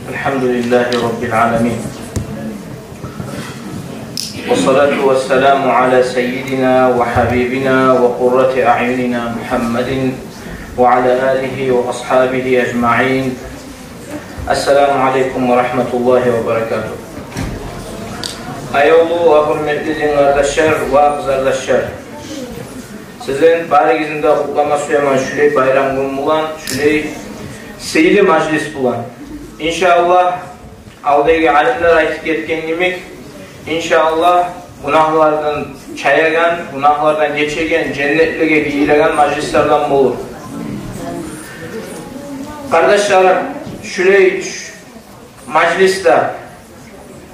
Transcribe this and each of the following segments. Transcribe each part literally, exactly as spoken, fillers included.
الحمد لله رب العالمين. والصلاة والسلام على سيدنا وحبيبنا وقرة أعيننا محمد وعلى آله وأصحابه أجمعين. السلام عليكم ورحمة الله وبركاته. Аявлу ва гьюрметли дин къардашлар ва къызардашлар. Сизин барыгъызны да къутлама сюемен шулай байрам гюн булан, шулай сыйлы мажлис булан. Иншааллагь, алдагъы алимлер айтып гетген йимик, иншааллагь, гюнагьлардан чаягъан, гюнагьлардан гечеген, женнетлеге гийиреген мажлислерден болур. Къардашларым, шулай ш-, мажлисде,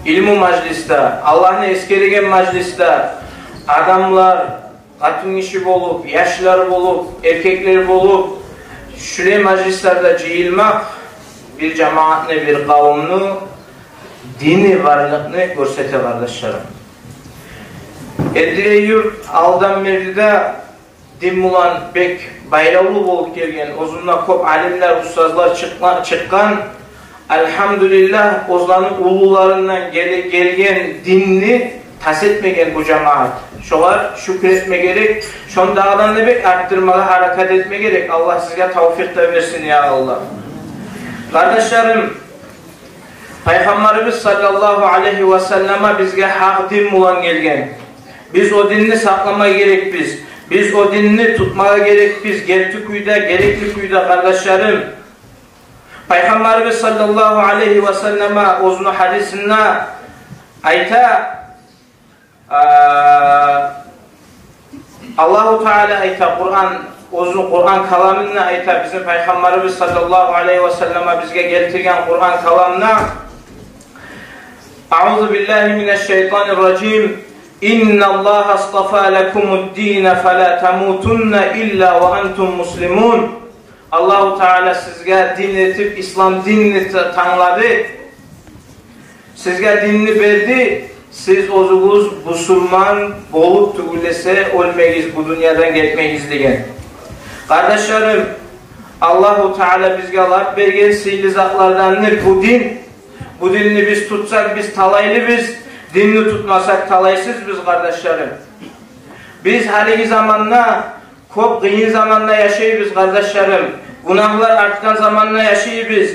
илму мажлисде, Аллагьны эсгереген мажлисде адамлар, къатын гиши болуп, яшлар болуп, эркеклер болуп, шулай мажлислерде жыйылмакъ бир жамаатны, бир къавумну дини барлыкъны гёрсете, къардашларым. Эрдилей юрт алдан берли де дин булан бек байлавлу болуп гелген, оьзюнде кёп алимлер, устазлар чыкъгъа-, чыкъгъан. Альгьамдулиллагь, оьзлени уллуларындан геле-, гелген динни тас этмеген бу жамаат. Шогъар шюкюр этме герек, шону дагъыдан да бек артдырмагъа гьаракат этме герек. Аллагь сизге тавфикъ да берсин, я Аллагь. Къардашларым, Пайхаммарыбыз саллаллагьу алайгьи ва саллама бизге гьакъ дин булан гелген. Биз о динни сакълама герекбиз. Биз о динни тутмагъа герекбиз. Герти кюйде, герекли кюйде, къардашларым. Пайхаммарыбыз саллаллагьу алайгьи ва саллама оьзюню гьадисинде айта, а, Аллагьу Таала айта, Къуран, оьзюню Къуран каламында айта, бизин Пайхаммарыбыз саллаллагьу алайгьи ва саллама бизге гелтирген Къуран каламда: أعوذ بالله من الشيطان الرجيم. إن الله اصطفى لكم الدين فلا تموتن إلا وأنتم مسلمون. Аллагьу Таала сизге дин этип ислам динни та-, танглады. Сизге динни берди. Сиз оьзюгюз бусурман болуп тюгюл эсе оьлмегиз, бу дюньядан гетмегиз деген. Къардашларым, Аллагьу Таала бизге лап берген сыйлы затлардандыр бу дин. Бу динни биз тутсакъ, биз талайлыбыз, динни тутмасакъ, талайсызбыз, къардашларым. Биз гьалиги заманда кёп къыйын заманда яшайбыз, къардашларым. Гюнагьлар артгъан заманда яшайбыз.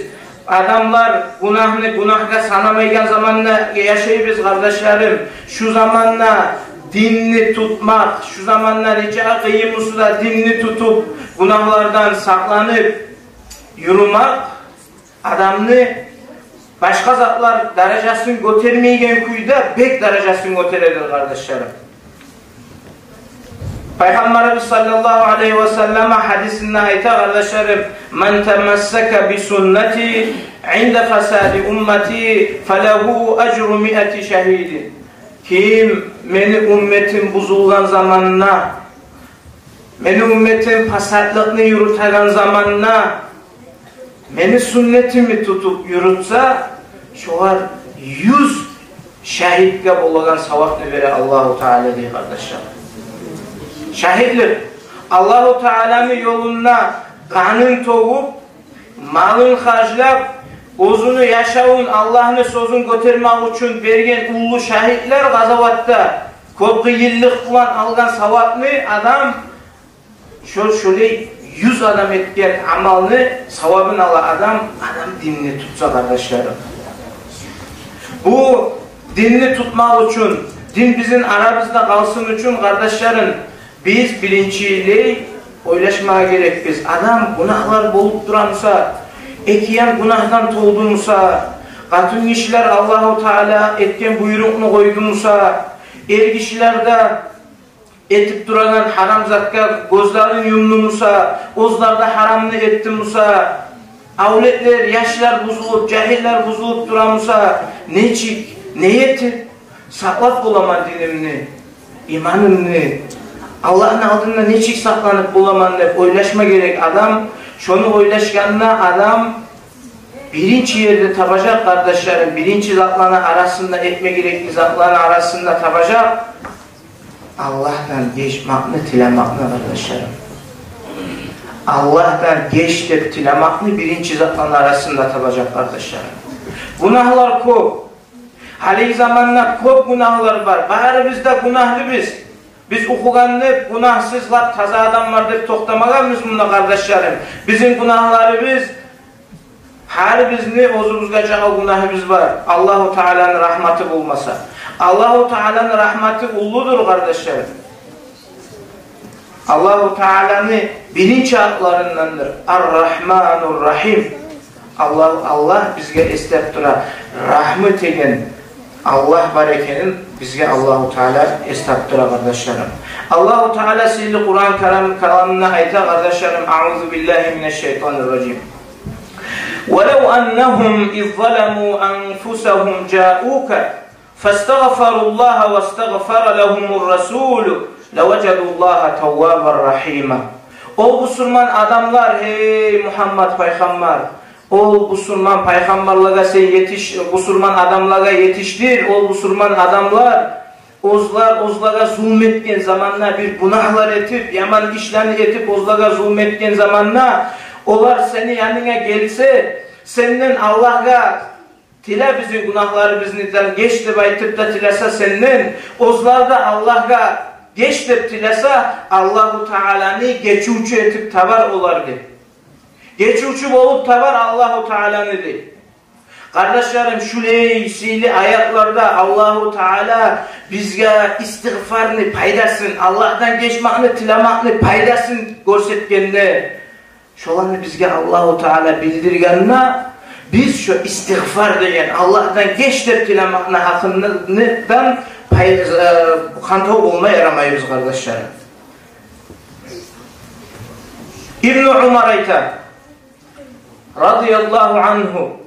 Адамлар гюнагьны гюнагьгъа санамайгъан заманда яшайбыз, къардашларым. Шу заманда динни тутмакъ, шу заманда нече къыйын буса да динни тутуп, гюнагьлардан сакъланып юрюмек адамны башгъа затлар даражасын гётермейген кюйде бек даражасын гётередир, къардашларым. Пайхаммарыбыз саллаллагьу алайгьи ва саллама гьадисинде айта, къардашларым: من تمسك بسنتي عند فساد أمتي فله أجر مائة شهيد. Ким мени умметим бузулгъан заманда, мени умметим пасатлыкъны юрютеген заманда мени суннетими тутуп юрютсе, шогъар юз шагьитге болагъан савапны бере Аллагьу Таала, дей, къардашлар. Шагьитлик. Аллагьу Тааланы ёлунда къанын тёгюп, малын харжлап, оьзюню яшавун Аллагьны сёзюн гётермек учун берген уллу шагьитлер къазаватда кёп къыйынлыкъ булан алгъан савапны адам шо-, шолай юз адам этген амалны савабын ала адам, адам динни тутса, къардашларым. Бу динни тутмакъ учун, дин бизин арабызда къалсын учун, къардашларым, биз биринчилей ойлашмагъа герекбиз. Адам гюнагьлар болуп тура буса, эки ян гюнагьдан толду буса, къатын гишилер Аллагьу Таала этген буйрукъну къойду буса, эр гишилер де этип турагъан гьарам затгъа гёзлерин юмду буса, оьзлер де гьарамны этди буса, авлетлер, яшлар бузулуп, жагьиллер бузулуп тура буса, нечик, не этип сакълап боламан динимни, иманымны, Аллагьны алдында нечик сакъланып боламан деп ойлашма герек адам. Шону ойлашгъанда адам биринчи ерде табажакъ, къардашларым, биринчи затланы арасында, этме герекли затланы арасында табажакъ Аллагьдан гечмекни тилемекни, къардашларым. Аллагьдан геч деп тилемекни биринчи затланы арасында табажакъ, къардашларым. Гюнагьлар кёп. Гьалиги заманда кёп гюнагьлар бар. Барыбыз да гюнагьлыбыз. Биз охугъанны гюнагьсыз, лап таза адам бар деп токътамагъанбыз мунда, къардашларым. Бизин гюнагьларыбыз, гьар бизин оьзюбюзге чакъы гюнагьыбыз бар. Аллагьу Тааланы рагьматы болмаса. Аллагьу Тааланы рагьматы уллудур, къардашларым. Аллагьу Тааланы биринчи атларындандыр Ар-Рагьманур-Рагьим. Аллагь, Аллагь бизге эслеп тура, рагьму этеген Аллагь бар экенин бизге Аллагьу Таала эслеп тура, къардашларым. Аллагьу Таала сыйлы Къуран карам-, каламында айта, къардашларым: «Аузу биллагьи минаш-шайтанир-ражим. Валав аннагьум из заламу анфусагьум жауука фастагъфаруллагьа вастагъфара лагьумур-расулу лаважадуллагьа таввабар-рагьима». О бусурман адамлар, гьей Мугьаммад пайхаммар, о бусурман пайхаммарлагъа сен етиш-, бусурман адамлагъа етишдир, о бусурман адамлар, оьзлер оьзлеге зулму этген заманда, бир гюнагьлар этип, яман ишлени этип, оьзлеге зулму этген заманда, олар сени янынга гелсе, сенден Аллагьгъа тиле бизин гюнагьларыбыздан геч деп айтып да тилесе сенден, оьзлер де Аллагьгъа геч деп тилесе, Аллагьу Тааланы гечивчю этип табар олар, дей. Гечивчю болуп табар Аллагьу Тааланы, дей. Къардашларым, шулай сыйлы аятларда Аллагьу Таала бизге истигъфарны пайдасын, Аллагьдан гечмекни тилемекни пайдасын гёрсетгенде, шоланы бизге Аллагьу Таала билдиргенде, биз шо истигъфар деген, Аллагьдан геч деп тилемекни гьакъындан пай-, э, хантав болма ярамайбыз, къардашларым. Ибну Умар айта, радияллагьу ангьу: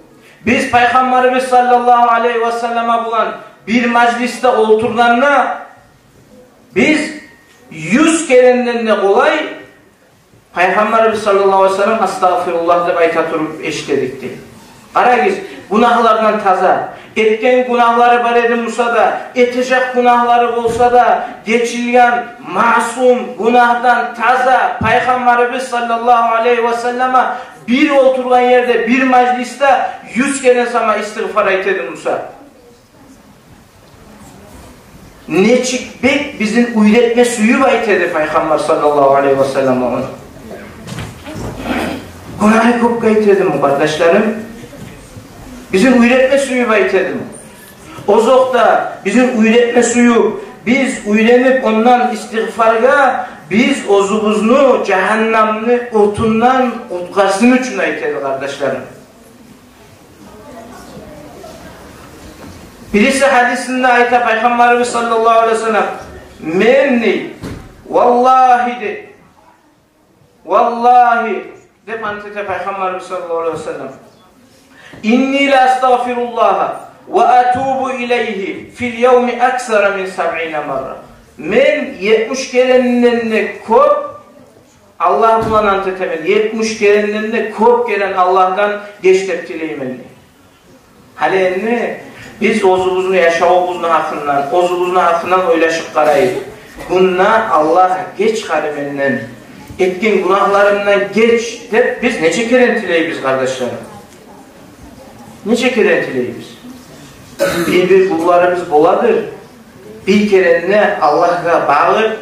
биз Пайхаммарыбыз саллаллагьу алайгьи ва саллама булан бир мажлисде олтургъанда, биз юз керенден де къолай Пайхаммарыбыз саллаллагьу алайгьи ва саллам «Астагъфируллагь» деп айта туруп эшитедик, дей. Къарагъыз, гюнагьлардан таза. Этген гюнагьлары бар эди буса да, этежек гюнагьлары болса да, гечилген, масум, гюнагьдан таза Пайхаммарыбыз саллаллагьу алайгьи ва саллама бир олтургъан ерде, бир мажлисде юз керен сама истигъфар айта эди буса. Нечик бек бизин уьйретме сююп айта эди Пайхаммар саллаллагьу алайгьи ва саллам ону. Гюнагьы кёпге айта эдими, къардашларым? Бизин уьйретме сююп айта эдими? Озокъда, бизин уьйретме сююп, биз уьйренип ондан истигъфаргъа, биз оьзюбюзню жагьаннамны отундан къутгъарсын учун айта эди, къардашларым. Бириси гьадисинде айта Пайхаммарыбыз саллаллагьу алайгьи ва саллам: «Мен, — дей, — валлагьи, — дей, — валлагьи», — деп ант эте Пайхаммарыбыз саллаллагьу алайгьи ва саллам. «Инни ла астагъфируллагьа ва атубу илайгьи фил явми аксара мин сабъина марра». Мен етмиш керенден де кёп, Аллагь булан ант этемен, етмиш керенден де кёп керен Аллагьдан геч деп тилеймен, дей. Гьали энни биз оьзюбюзню яшавубузну гьакъындан, оьзюбюзню гьакъындан ойлашып къарайыкъ. Гюнде: «Аллагь, геч гьали менден, этген гюнагьларымдан геч», — деп биз нече керен тилейбиз, къардашларым? Нече керен тилейбиз? Бир-бир къулларыбыз боладыр, бир керенде Аллагьгъа багъып,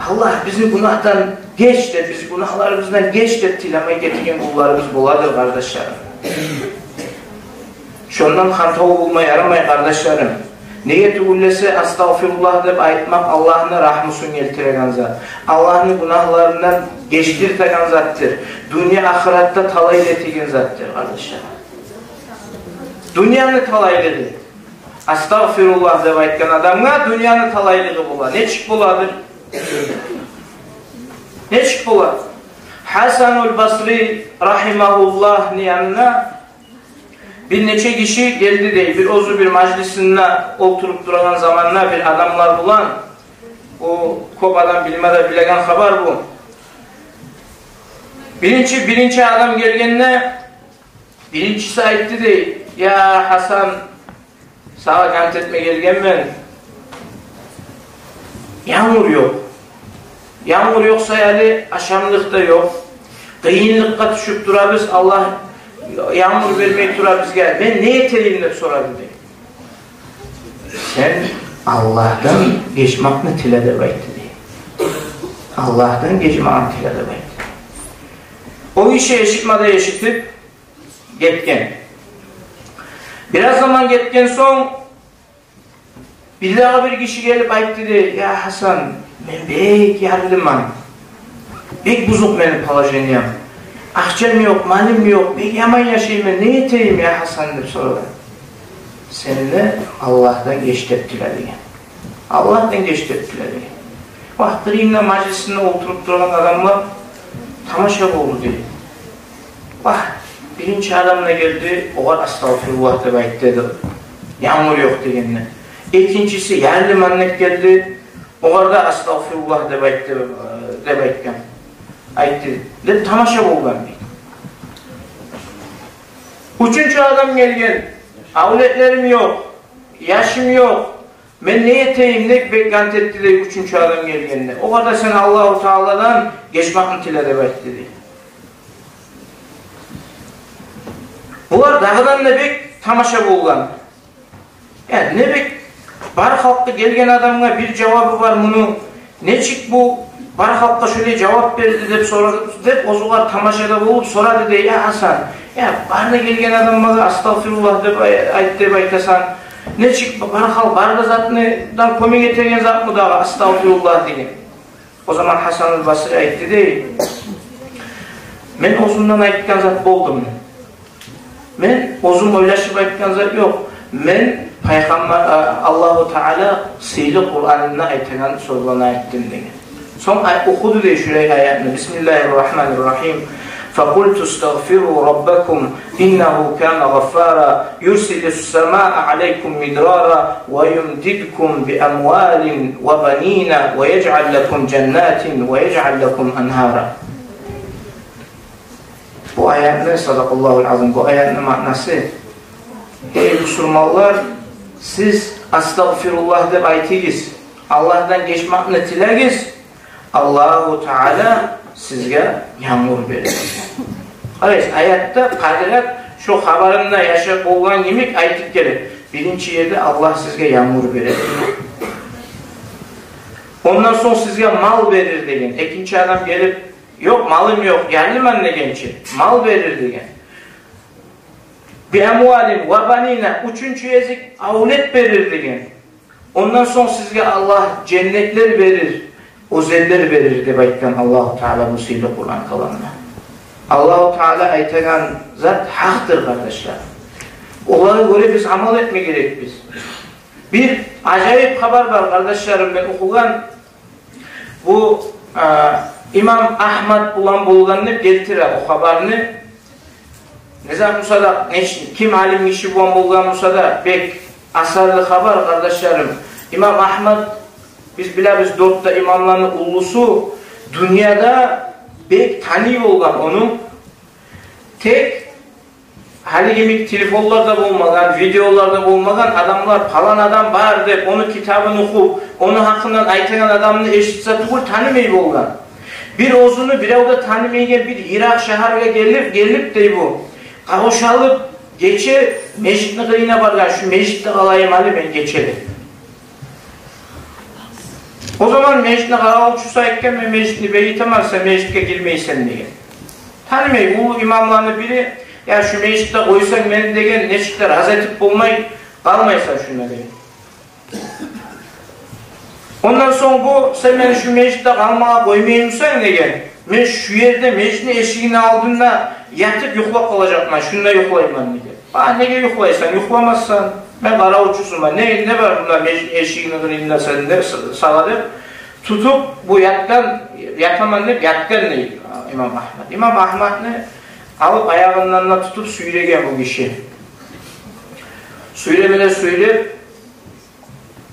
«Аллагь, бизин гюнагьдан геч», — деп, «Биз гюнагьларыбыздан геч», — деп тилемей гетген къулларыбыз боладыр, къардашларым. Шондан хантав болма ярамай, къардашларым. Неге тюгюл десе, «Астагъфируллагь» деп айтмакъ Аллагьны рагьмусун гелтиреген зат, Аллагьны гюнагьларындан гечдиртеген затдыр. Дюнья ахыратда талайлы этеген затдыр, къардашларым. Дюньяны талайлыгъы. «Астагъфируллагь» деп айтгъан адамгъа дюньяны талайлыгъы бола. Нечик боладыр? Нечик бола? Гьасанул Басри рагьимагьуллагьны янына бир нече гиши гелди, дей. Бир оьзю бир мажлисинде олтуруп турагъан заманда бир адамлар булан, о кёп адам билме де билеген хабар бу. Биринчи, биринчи адам гелгенде, биринчиси айтды, дей: «Я Гьасан, сагъа ант этме гелгенмен. Янгур ёкъ. Янгур ёкъ саялы ашамлыкъ да ёкъ. Къыйынлыкъгъа тюшюп турабыз. Аллагь янгур бермей тура бизге, мен не этейим?» — деп сорады дей. «Сен Аллагьдан гечмекни тиле», — деп айтды дей. «Аллагьдан гечмекни тиле», — деп айтды. О гиши эшитме де эшитип гетген. Бираз заман гетген сонг, бирдагъы бир гиши гелип айтды дей: «Я Гьасан, мен бек ярлыман. Бек бузукъ мени положением. Акъчам ёкъ, малым ёкъ, бек яман яшайман, не этейим, я Гьасан?» — деп сорады. «Сен де Аллагьдан геч деп тиле», — деген. «Аллагьдан геч деп тиле», — деген. Вагь, къырыйында мажлисинде олтуруп тургъан адамлар тамаша болду дей. Вагь, биринчи адам да гелди, огъар «Астагъфируллагь» деп айтды дей, янгур ёкъ дегенде. Экинчиси, ярлыман деп гелди, огъар да «Астагъфируллагь» деп айтды, э, деп айтгъан. Айтды деп тамаша болгъан дей. Уьчюнчю адам гелген: «Авлетлерим ёкъ, яшым ёкъ, мен не этейим?» — деп бек гант этди дей уьчюнчю адам гелгенде. Огъар да: «Сен Аллагьу Тааладан гечмекни тиле», — деп айтды дей. Булар дагъыдан да бек тамаша болгъан. Я, не бек бар халкъгъа, гелген адамгъа бир жавабы бар муну, нечик бу бар халкъгъа шолай жавап берди деп сорады, деп оьзюгер тамаша да болуп сорады дей: «Я Гьасан, я, бары да гелген адамгъа да «Астагъфируллагь» деп ай-, айт деп айтасан, нечик бар халкъ, бары да затны, дан кёмек этеген затмы дагъы «Астагъфируллагь» деген?» О заман Гьасанул Басри айтды дей: «Мен оьзюмден айтгъан зат болдум. Мен оьзюм ойлашып айтгъан зат ёкъ. Мен пайхаммар, а, Аллагьу Таала сыйлы Къуранында айтагъан сёзлени айтдым», — деген. Сонг ай-, охуду дей шулай аятны: «Бисмиллагьир рагьманир рагьим. Факъулту астагъфиру раббакум, иннагьу кана гъаффара, юрсилис самаа алайкум мидрара, ва юмдидкум би амвалин ва банина, ва яжъал лакум жаннатин, ва яжъал лакум анхара». Бу аятны, садакъаллагьул азим, бу аятны маънасы: «Эй бусурманлар, сиз астагъфируллагь деп айтыгъыз, Аллагьдан гечмекни тилегиз, Аллагьу Таала сизге янгур берер». Къарайсыз, аятда къадират шо хабарында яшап болгъан йимик айтып геле. Биринчи ерде Аллагь сизге янгур берер. Ондан сонг сизге мал берир деген. Экинчи адам гелип, «Ёкъ, малым ёкъ, ярлыман» дегенче, мал берир деген. «Би амвалин ва банина», уьчюнчю гезик авлет берир деген. Ондан сонг сизге Аллагь женнетлер берир, оьзенлер берир деп айтгъан Аллагьу Таала бу сыйлы Къуран каламда. Аллагьу Таала айтагъан зат гьакъдыр, къардашлар. Олагъа гёре биз амал этме герекбиз. Бир ажайып хабар бар, къардашларым, мен охугъан. Бу, а, имам Агьмад булан болгъан деп гелтире о хабарны. Не зат буса да, неш-, ким алим гиши булан болгъан буса да, бек асарлы хабар, къардашларым. Имам Агьмад, биз билебиз, дёрт де имамланы уллусу, дюньяда бек таный болгъан ону. Тек гьалиги йимик телефонлар да болмагъан, видеолар да болмагъан, адамлар палан адам бар деп, ону китабын охуп, ону гьакъындан айтагъан адамны эшитсе тюгюл, танымай болгъан. Бир оьзюню бирев де танымайгъан бир йыракъ шагьаргъа гелип, гелип дей бу, къавшалып, гече межитни къырыйына баргъан: «Шу межитде къалайым гьали мен гече», — деп. О заман межитни къаравулчусу айтгъан: «Мен межитни бегитемен, сен межитге гирмейсен», — деген. Танымай, уллу имамланы бири: «Я, шу межитде къойсанг мени, — деген, — нечик де рази этип болмай къалмайсан шунда», — деген. Ондан сонг бу: «Сен мени шу межитде къалмагъа къоймаймысан, — деген, — мен шу ерде, межитни эшигини алдында ятып юхлап къалажакъман, шунда юхлайман», — деген. «А неге юхлайсан? Юхламассан. Мен къаравулчусуман. Не, не бар мунда межитни эшигини къырыйында сен де, с-, сагъа?» — деп тутуп, бу ятгъан, «Ятаман», — деп ятгъан дей имам Агьмад. Имам Агьмадны алып, аягъындан да тутуп сюйреген бу гиши. Сюйремеде сюйреп,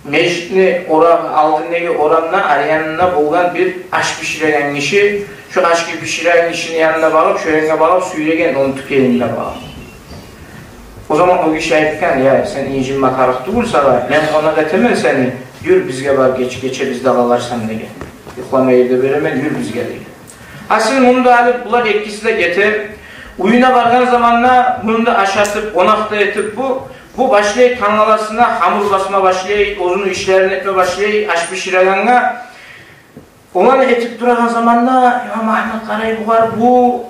межитни ора-, алдындагъы орамда, аръянында болгъан бир аш биширеген гиши, шо аш биширеген гишини янына багъып, шо янына багъып сюйреген, ону тюкенине багъып. О заман о гиши айтгъан: «Я, сен инжинме тарыкъ тюгюл сагъа, мен къонакъ этемен сени, юр бизге бар, геч-, гече бизде къаларсан», — деген. «Юхлама ер де беремен, юр бизге», — деген. Гьасили, мунда гьали булар экиси де гете. Уьюне баргъан заманда мунда ашатып, къонакъ да этип, бу, бу башлай тангаласына хамур басма башлай, оьзюню ишлерин этме башлай, аш биширегенге. Оланы этип турагъан заманда имам Агьмад къарай бугъар, бу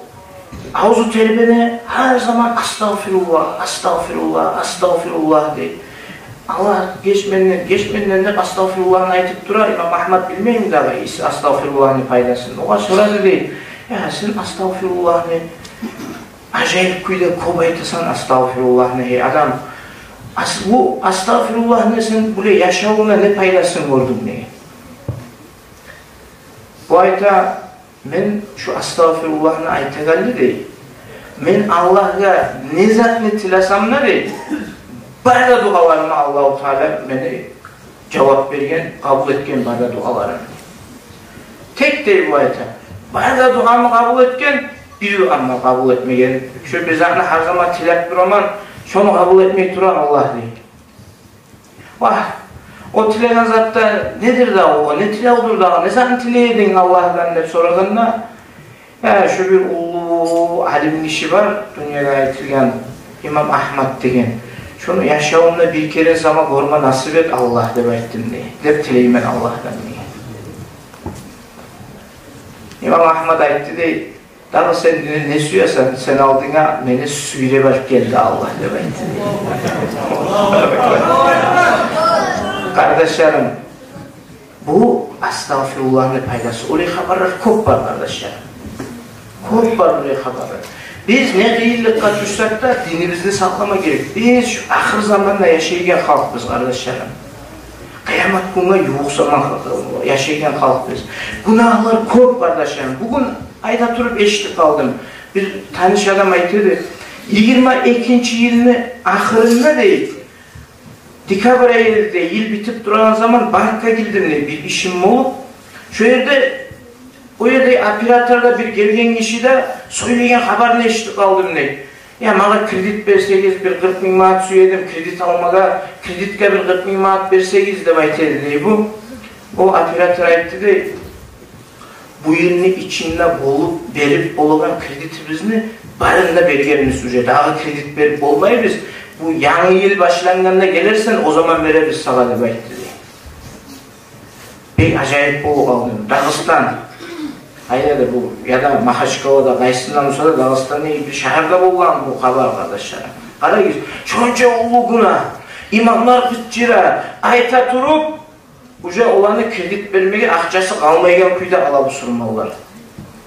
авзу тербене, гьар заман «Астагъфируллагь, астагъфируллагь, астагъфируллагь» дей. «Аллагь, геч менден, геч менден», — деп астагъфируллагьны айтып тура. Имам Агьмад билмейми дагъы ис-, астагъфируллагьны пайдасын. Огъар сорады дей: «Я, сен астагъфируллагьны ажайып кюйде кёп айтасан, астагъфируллагьны, гьей адам. Ас-, бу астагъфируллагьны сен булай яшавунгда не пайдасын гёрдюнг?» — деген. Бу айта: «Мен шу астагъфируллагьны айтагъанлы, — дей, — мен Аллагьгъа не затны тилесем де, — дей, — бары да дуаларыма Аллагьу Таала мени жавап берген, къабул этген бары да дуаларымны. Тек, — дей бу айта, — бары да дуамны къабул этген, бир дуамны къабул этмеген. Шу бир затны гьар заман тилеп тураман, шону къабул этмей тура Аллагь», — дей. «Вагь, о тилеген зат да недир дагъы о? Не тилевдюр дагъы? Не затны тилей эдинг Аллагьдан?» — деп сорагъанда: «Я, шу бир уллу алим гиши бар, дюньягъа айтылгъан, имам Агьмад деген. Шону яшавумда бир керен сама гёрме насип эт, Аллагь, деп айттым, — дей, — деп тилеймен Аллагьдан», — деген. Имам Агьмад айтды дей: «Дагъы сен не, не сюесен? Сени алдынга мени сюйреп алып гелди Аллагь», — деп айтды. Къардашларым, бу астагъфируллагьны пайдасы. Олай хабарлар кёп бар, къардашларым. Кёп бар олай хабарлар. Биз не къыйынлыкъгъа тюшсек де, динибизни сакълама герек. Биз шу ахыр заманда яшайгъан халкъбыз, къардашларым. Къыямат гюнге ювукъ заман яшайгъан халкъбыз. Гюнагьлар кёп, къардашларым. Бугюн айта туруп эшитип къалдым. Бир таныш адам айта эди: «Йигирма экинчи йылны ахырында, — дей, — декабрь айы, — дей, — йыл битип турагъан заман банкгъа гирдим, — дей, — бир ишим болуп. Шо ерде, о ерде операторда бир гелген гиши де сёйлеген хабарны эшитип къалдым, — дей. — Я, магъа кредит берсегиз, бир къыркъ минг манат сюе эдим кредит алмагъа, кредитге бир къыркъ минг манат берсегиз», — деп айта эди, — дей, — бу». О оператор айтды, — дей: «Бу йылны ичинде болуп берип болагъан кредитибизни барын да бергенбиз уже. Дагъы кредит берип болмайбыз. Бу янгы йыл башлангъанда гелерсен, о заман берербиз сагъа», — деп айтды, — дей. Бек ажайып болуп къалдым. Дагъыстан. Къайда да бу, я да Махачкъалада, къайсында болса да, Дагъыстанда бир шагьарда болгъан бу хабар, къардашларым. Къарагъыз, шонча уллу гюнагь, имамлар къычыра, айта туруп, уже оланы кредит бермеге акъчасы къалмайгъан кюйде ала бусурманлар.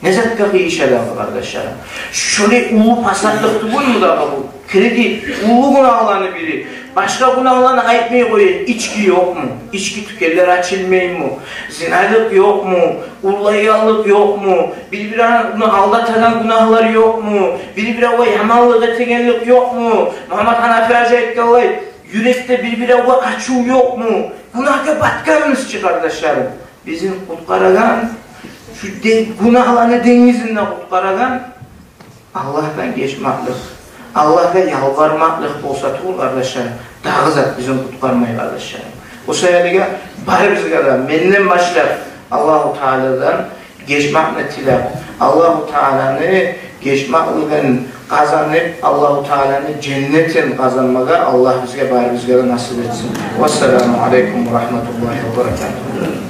Не затгъа къыйышады, къардашларым? Шолай уллу пасатлыкъ тюгюлмю дагъы бу? Кредит, уллу гюнагьланы бири. Башгъа гюнагьланы айтмай къояйыкъ. Ички ёкъму? Ички тюкенлер ачылмаймы? Зиналыкъ ёкъму? Урлайгъанлыкъ ёкъму? Бир-биревню алдатагъан гюнагьлар ёкъму? Бир-биревге яманлыкъ этегенлик ёкъму? Мугьаммат Гьанафи гьажи айтгъанлай, юрекде бир-биревге ачув ёкъму? Гюнагьгъа батгъанбыз чы, къардашларым. Бизин къутгъарагъан, шу де-, гюнагьланы денгизинден къутгъарагъан Аллагьдан гечмакълыкъ, Аллагьгъа ялбармакълыкъ болса тюгюл, къардашларым, дагъы зат бизин къутгъармай, къардашларым. О саялыгъа барыбызгъа да, менден башлап, Аллагьу Тааладан гечмакъны тилеп, Аллагьу Тааланы гечмакълыгъын къазанып, Аллагьу Тааланы женнетин къазанмагъа Аллагь бизге, барыбызгъа да насип этсин. Вассаламу алейкум ва рагьматуллагьи ва баракатугь.